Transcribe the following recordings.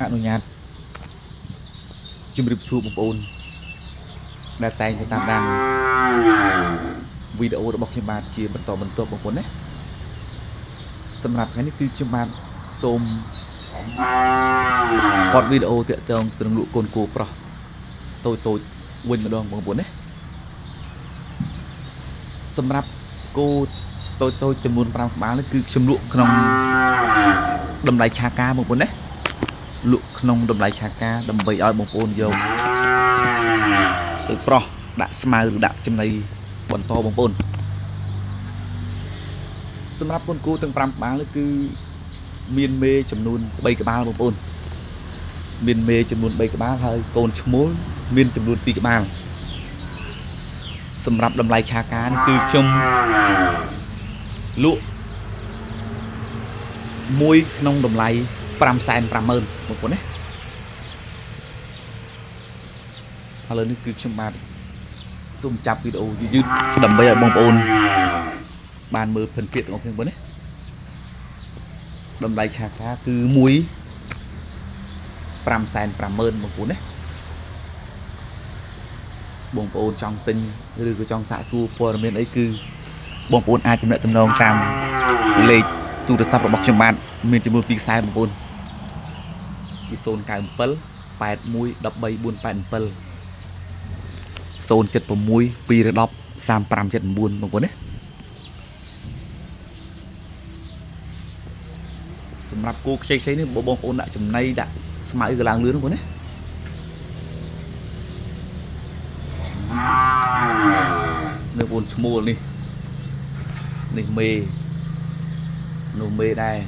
អនុញ្ញាតជម្រាបសួរបងប្អូនដែលតែងតែតាមដានវីដេអូរបស់ខ្ញុំបាទជាបន្តបន្ទាប់បងប្អូនណាសម្រាប់ថ្ងៃនេះគឺខ្ញុំបាទសូមថតវីដេអូទាក់ទងទៅនឹងលក់កូនគោប្រុសតូចតូចវិញម្ដងបងប្អូនណាសម្រាប់គោតូចតូចចំនួន5ក្បាលនេះគឺខ្ញុំលក់ក្នុងតម្លៃឆាការបងប្អូនណាលក់ក្នុងតម្លៃឆាការដើម្បីឲ្យបងប្អូនយកទៅប្រោះដាក់ស្មៅឬដាក់ចំណីបន្តបងប្អូនសម្រាប់កូនគោទាំង5ក្បាលនេះគឺមានមេចំនួន3ក្បាលបងប្អូនមានមេចំនួន3ក្បាលហើយកូនឈ្មោលមានចំនួន2ក្បាលសម្រាប់តម្លៃឆាការនេះគឺខ្ញុំលក់មួយក្នុងតម្លៃ550,000បងប្អូនណាឥឡូវនេះគឺខ្ញុំបាទសូមចាប់វីដេអូយឺតៗដើម្បីឲ្យបងប្អូនបានមើលភិនភាគទាំងអស់គ្នាបងប្អូនណាតម្លៃឆាការគឺមួយ550,000បងប្អូនណាបងប្អូនចង់ទិញឬក៏ចង់សាកសួរព័ត៌មានអីគឺបងប្អូនអាចទំនាក់ទំនងតាមលេខទូរស័ព្ទរបស់ខ្ញុំបាទមានចំនួន2ខ្សែបងប្អូនគឺ097 81 13 487 076 210 3579បងប្អូនណាសម្រាប់គោខ្ចីៗនេះបងប្អូនដាក់ចំណីដាក់ស្មៅក៏ឡើងលឿនបងប្អូនណានៅបងប្អូនឈ្មោលនេះនេះមេនោះមេដែរ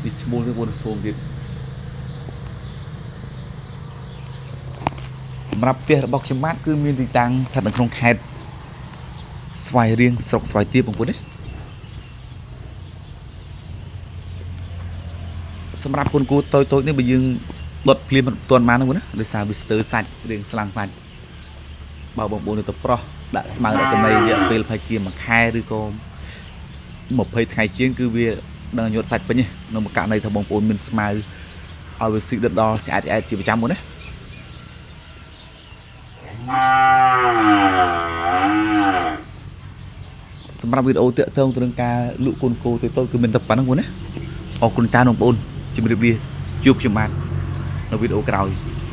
នេះឈ្មោលនេះបងប្អូនឈ្មោលទៀតសម្រាប់ផ្ទះរបស់ខ្ញុំបាទគឺមានទីតាំងស្ថិតនៅក្នុងខេត្តស្វាយរៀងស្រុកស្វាយទាបបងប្អូនណាសម្រាប់កូនគោតូចៗនេះបើយើងដុតភ្លាមមិនទាន់បានទេបងណាដោយសារវាស្ទើរសាច់រៀងស្លាំងសាច់បើបងប្អូនទៅប្រោះដាក់ស្មៅដាក់ចំណីរយៈពេលប្រហែលជាមួយខែឬក៏20ថ្ងៃជាងគឺវានឹងញាត់សាច់ពេញនៅមួយករណីថាបងប្អូនមានស្មៅឲ្យវាស៊ីដិតដល់ឆ្អែតៗជាប្រចាំបងណាសម្រាប់វីដេអូទាក់ទងទៅនឹងការលក់កូនគោតូចៗគឺមានតែប៉ុណ្្នឹងបងណាអរគុណច្រើនបងប្អូនជម្រាបលាជួបខ្ញុំបាទនៅវីដេអូក្រោយ។